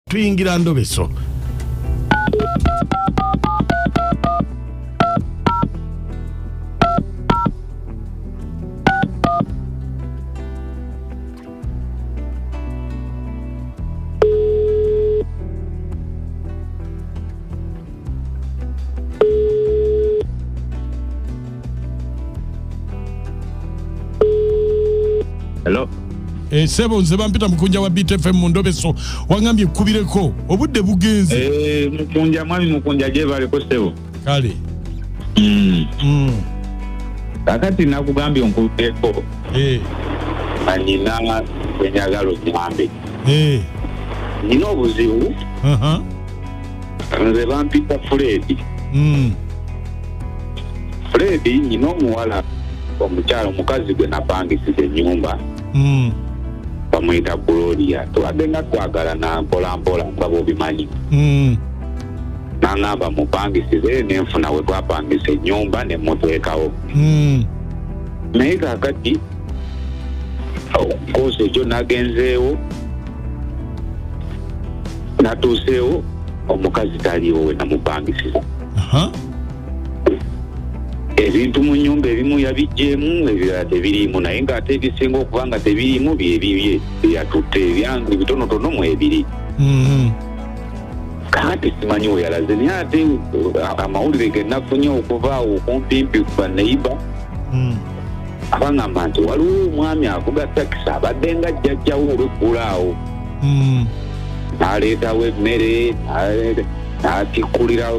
Tuyingira ndobeso. Hello. Sebo, nze bampita Mukunja wa BTFM mu ndobeso. Wangambye kubireko, obudde bugenze. Mukunja, mwami Mukunja, gyebaleko ssebo. Kale. Kakati nakugambye onkubireko nga nina bwenjagala onyambe. Nina obuzibu. Nze bampita Fred. Fred, nina omuwala, omukyala, omukazi gwe napangisiza ennyumba. Bamuyita Gloria. Tubadde nga twagalana mpola mpola nga bwobimanyi. Naŋŋamba mupangisize, nenfuna we twapangisa ennyumba ne muteekawo. Naye kaakati koosi ekyo nagenzeewo, natuuseewo, omukazi taliiwo we namupangisiza. Ebintu mu nnyumba ebimu yabiggyemu, ebirala tebiriimu, naye ng'ate ebisinga okuba nga tebiriimu byebibye byeyatutte, ebyange bitonotono mu ebiri. Kaakati simanyi we yalaze, naye ate amawulire ge nafunye okuva awo okumpimpi ku baneyiba abaŋŋamba nti waliwo omwami avuga takisi abadde nga jjajjawo olweggulo awo. N'aleetawo emmere, n'atikkulira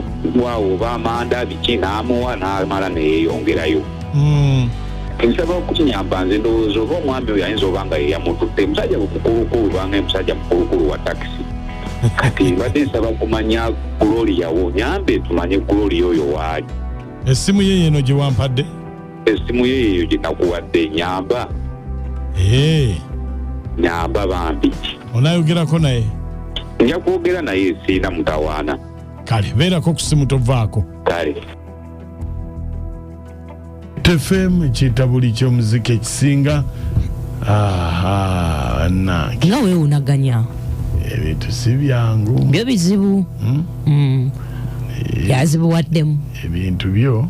waawo oba amanda biki, n'amuwa, n'amala neyeeyongerayo. Nsaba okukinyamba, nze ndowooza oba omwami oyo ayinza oba nga yeyamututte. Musajja mukulukulu, banga musajja mukulukulu wa takisi. Kati mbadde nsaba kumanya Gloria wo, nyambe tumanye Gloria oyo waali. Essimu ye yeno gye wampadde? Essimu ye yeeyo gye nakuwadde. Nyamba. Nyamba bambi. Onaayogerako naye? Nja kwogera naye, siina mutawaana. Kale, beerako ku simu, tovaako. Kale. TFM, kitabuli ky'omuziki ekisinga. Aha, nange. Nga weewunaganya. Ebintu si byangu. Byo bizibu. Yazibuwaddemu. Ebintu byo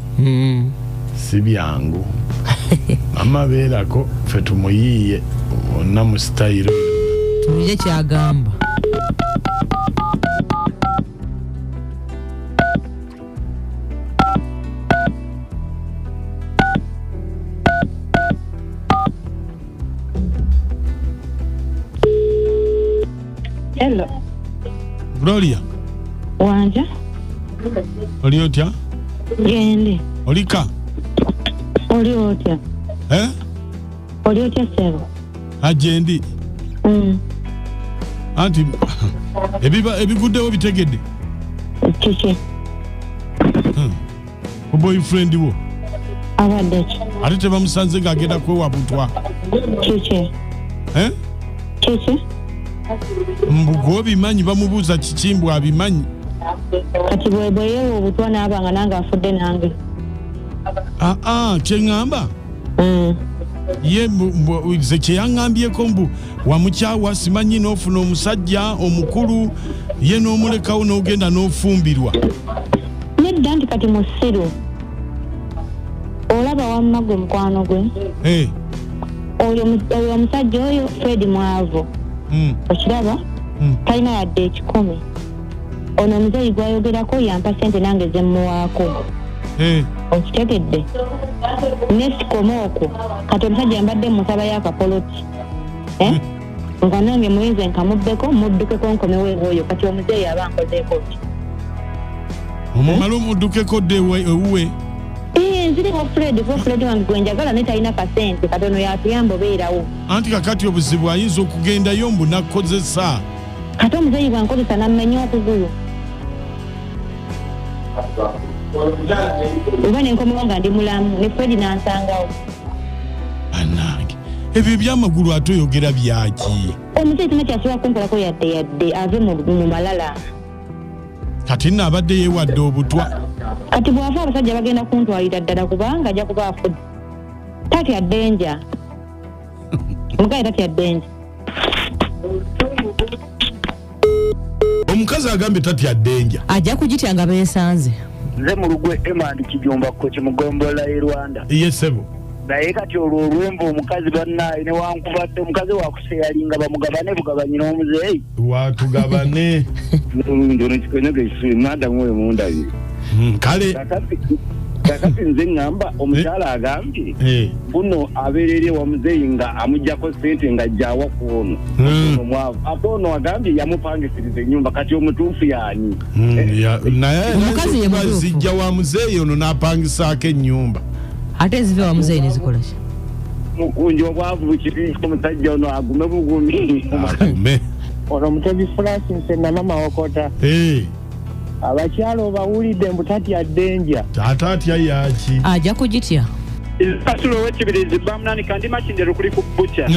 si byangu. Mama, beerako, ffe tumuyiiye wonna mu sitayiro. Tuwulire kyagamba. Hello. Gloria. Wanja. Oli otya? Gende. Olika? Oli otya? Eh? Oli otya, ssebo? Ajendi. Anti ebiba ebiguddewo bitegedde. Kiki? Ku boyfriend wo. Abadde ki? Ate tebamusanze ng'agenda kwewa butwa. Kiki? Eh? Kiki? Mbu gwobimanyi, bamubuuza kiki, mbu abimanyi. Kati bwe bwe yeewa obutwa n'aba nga nange afudde nange. Aa, kyeŋŋamba ye nze kyeyaŋŋambyeko mbu wamukyawa, simanyi n'ofuna omusajja omukulu, ye n'omulekawo n'ogenda n'ofumbirwa. Nedda, nti kati musiru. Olaba wamma gwe mukwano gwe. Oyo omusajja oyo Fred mwavu. Okiraba? Talina yadde 100. Ono omuzeeyi gwayogerako yampa ssente nange zemmuwaako. Okitegedde? Nesikoma okwo, kati omusajja mbadde musabayo akapoloti. Eh? Nga nange muyinze nkamubbeko, muddukeko nkomewo ewooyo, kati omuzeeyi aba nkozeeko ki? Omumale omuddukeko dde ewuwe? Eh, nziriwo Fred, kuba Fred wange gwe njagala naye talina kasente, kati ono yatuyamba obeerawo. Anti kakati obuzibu ayinza okugendayo mbu nakkozesa. Kati omuzeeyi bwankozesa nammenya okugulu oba nenkomawo nga ndi mulamu ne Fred nansangawo. Bannange, ebyo ebyamagulu ate oyogera byaki? Omuzeeyi tina kyasobola kunkolako yadde yadde, ave mu malala. Kati nno abadde yeewadde obutwa. Kati bw'afa abasajja bagenda kuntwalira ddala, kubanga ajja kuba afudde. Tatya ddenja, mugaye tatya ddenja. Omukazi agambye tatya ddenja. Ajja kugitya nga beesanze. Nze Mulugwe Emand Kijumba Koki mugombola e Rwanda. Ye ssebo. Naye kati olwo olwemba omukazi bannaye newankubadde omukazi wakuseyalinga bamugabane bugabanyi n'omuzeeyi. Watugabane. Ndono kikonyoga ekisubi madamu oyo mundabye. Kale. Kakati nze ŋŋamba omukyala agambye buno abeera eri ewa muzeeyi nga amugyako ssente nga ajjawa ku ono. Ono mwavu ate ono agambye yamupangisiriza ennyumba, kati omutuufu yaani? Naye Omukazi ye mutuufu. Zijja wa muzeeyi ono n'apangisaako ennyumba. Ate zive wa muzeeyi nezikola ki? Mukunja obwavu bukiri, omusajja ono agume bugumi. Agume. Ono Mutebi Francis Namama Okota. Abakyala obawulidde mbu tatya ddenja. Ate atya yaki? Ajja kugitya. Kasulo ow'Ekibirizi Bamunani kandi Makindero kuli ku butya.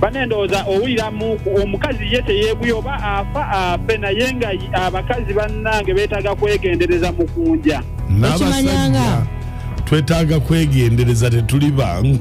Bane ndowooza owuliramu omukazi ye teyeeguye oba afa afe, naye nga abakazi bannange beetaaga kwegendereza mukunja. N'abasajja twetaaga kwegendereza, tetuli bangu.